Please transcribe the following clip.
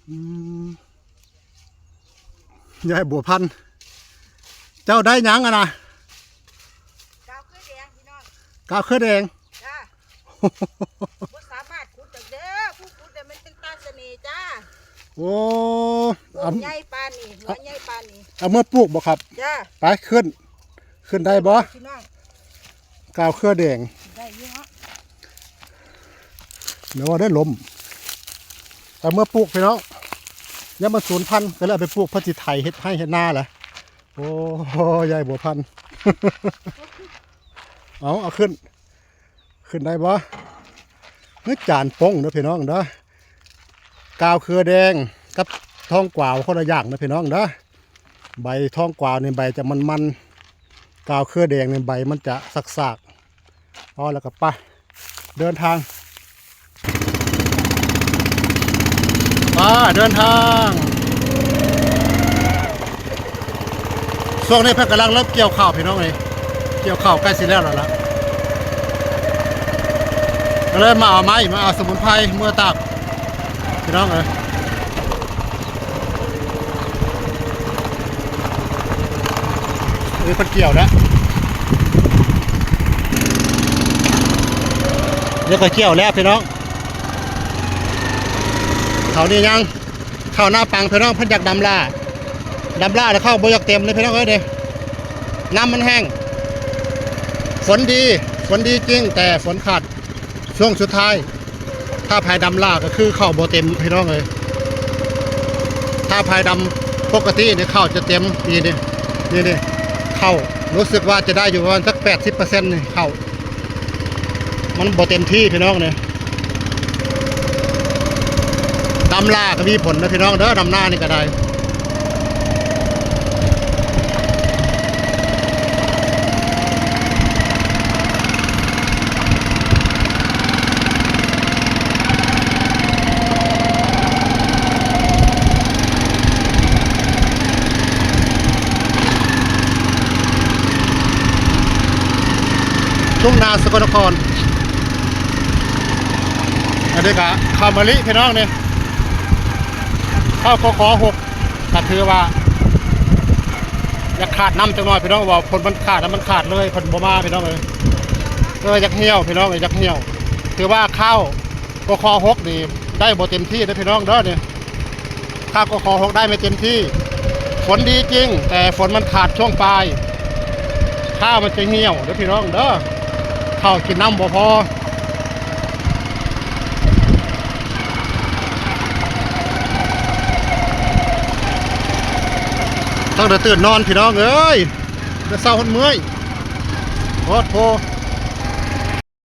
ອືມ ຍາຍບົວພັນ ເຈົ້າໄດ້ຫຍັງຫັ້ນນະ? ກາວເຄືອແດງພີ່ນ້ອງ ກາວເຄືອແດງ ຈ້າ ບໍ່ສາມາດຂຸດດອກເດີ ຜູ້ຂຸດແລ້ວມັນເປັນຕາສະເໜ່ຈ້າ ໂອ້ ເອົາ ໃຫຍ່ປານນີ້ ເອົາ ໃຫຍ່ປານນີ້ ເອົາເມືອປູກບໍ່ຄັບ? ຈ້າ ໄປຂຶ້ນ ຂຶ້ນໄດ້ບໍ່? ພີ່ນ້ອງ ກາວເຄືອແດງ ໄດ້ຢູ່ເນາະ ແນວວ່າໄດ້ລົມ ເອົາເມືອປູກພີ່ນ້ອງ ຢ່າມາສູນພັນ ກໍເລີຍເອົາໄປປູກ ເພິ່ນຊິໄຖເຮັດໄຮ່ເຮັດນາແຫຼະ ໂອ້ ຍາຍບົວພັນ ເອົາ ເອົາຂຶ້ນ ຂຶ້ນໄດ້ບໍ່? ເຮືອຈານປົງເດີພີ່ນ້ອງເດີ ກາວເຄືອແດງກັບທອງກວາວຄົນລະຢ່າງເດີພີ່ນ້ອງເດີ ໃບທອງກວາວນີ້ໃບຈະມັນໆ ກາວເຄືອແດງນີ້ໃບມັນຈະສາກໆ ເອົາ ແລ້ວກໍໄປ ເດີນທາງ ໄປເດີນທາງ ຊ່ວງນີ້ເພິ່ນກຳລັງເລີ່ມກ່ຽວເຂົ້າພີ່ນ້ອງເອີຍ ກ່ຽວເຂົ້າໃກ້ຊິແລ້ວແລ້ວລະ ກໍເລີຍມາເອົາໄມ້ ມາເອົາສະໝຸນໄພເມືອຕາກພີ່ນ້ອງເອີຍ ເອີ ເພິ່ນກ່ຽວແລ້ວ ດຽວກໍກ່ຽວແລ້ວພີ່ນ້ອງ ເຂົານີ້ຍັງ ເຂົ້ານາປັງພີ່ນ້ອງ ເພິ່ນຢາກດຳຫຼ້າ ດຳຫຼ້າແລ້ວເຂົ້າບໍ່ຢາກເຕັມເລີຍພີ່ນ້ອງເອີຍ ນີ້ ນ້ຳມັນແຫ້ງ ຝົນດີ ຝົນດີຈິງ ແຕ່ຝົນຂາດຊ່ວງສຸດທ້າຍ ຖ້າໃຜດຳຫຼ້າກໍຄືເຂົ້າບໍ່ເຕັມພີ່ນ້ອງເອີຍ ຖ້າໃຜດຳປົກກະຕິນີ້ເຂົ້າຈະເຕັມ ນີ້ ນີ້ ນີ້ ນີ້ ເຂົ້າ ຮູ້ສຶກວ່າຈະໄດ້ຢູ່ປະມານຈັກແປດສິບເປີເຊັນນີ້ ເຂົ້າ ມັນບໍ່ເຕັມທີ່ພີ່ນ້ອງເອີຍ ດຳຫຼ້າກໍມີຜົນນະພີ່ນ້ອງເດີ ດຳນານີ້ກໍໄດ້ ທົ່ງນາສະກົນນະຄອນ ອັນນີ້ກະເຂົ້າມະລິພີ່ນ້ອງນີ້ ເຂົ້າ ກຂ ຫົກ ກະຖືວ່າຢາກຂາດນ້ຳຈັກໜ້ອຍພີ່ນ້ອງ ເວົ້າຝົນມັນຂາດ ມັນຂາດເລີຍ ເພິ່ນບໍ່ມາພີ່ນ້ອງເອີຍ ເອີ ຢາກຫ່ຽວພີ່ນ້ອງເອີຍ ຢາກຫ່ຽວ ຖືວ່າເຂົ້າ ກຂ ຫົກນີ້ໄດ້ບໍ່ເຕັມທີ່ເດີພີ່ນ້ອງເດີນີ້ ຖ້າ ກຂ ຫົກໄດ້ໄມ່ເຕັມທີ່ ຝົນດີຈິງ ແຕ່ຝົນມັນຂາດຊ່ວງປາຍ ຂ້າວມັນຈະຫ່ຽວເດີພີ່ນ້ອງເດີ ເຂົ້າກິນນ້ຳບໍ່ພໍ ຕັ້ງແຕ່ຕື່ນນອນພີ່ນ້ອງເອີຍ ແຕ່ເຊົ້າຮອດເມື່ອຍ ໂພດໂພ